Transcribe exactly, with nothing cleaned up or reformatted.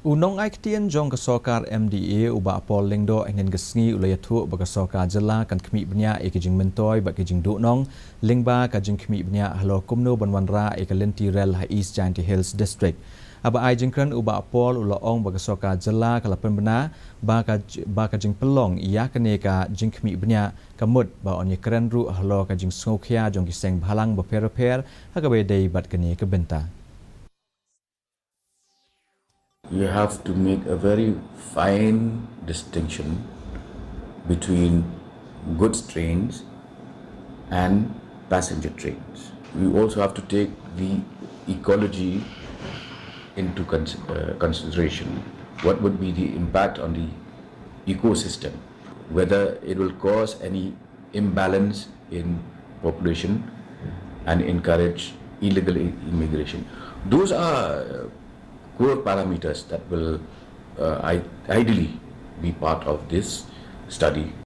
U nongai ktien jong ka sorkar M D A u Bah Paul Lyngdoh hynnin ka sngi u la ïathuh ba ka sorkar jylla kan khmih bniah ïa ki jingmyntoi bad ki jingduhnong lyngba ka jingkhmih bniah halor kumno ban wanrah ïa ka lynti rel ha East Jaintia Hills District. Haba ai jingkren u Bah Paul u la ong ba ka sorkar jylla ka la pynbna ba ka j-, ba ka jingpynlong ïa kane ka jingkhmih bniah ka mut ba yn ïakren ruh halor ka jingsngewkhia jong ki seng bhalang bapher bapher ha kaba ïadei bad kane ka bynta. You have to make a very fine distinction between goods trains and passenger trains. We also have to take the ecology into cons- uh, consideration. What would be the impact on the ecosystem? Whether it will cause any imbalance in population and encourage illegal i- immigration. Those are uh, core parameters that will uh, I- ideally be part of this study.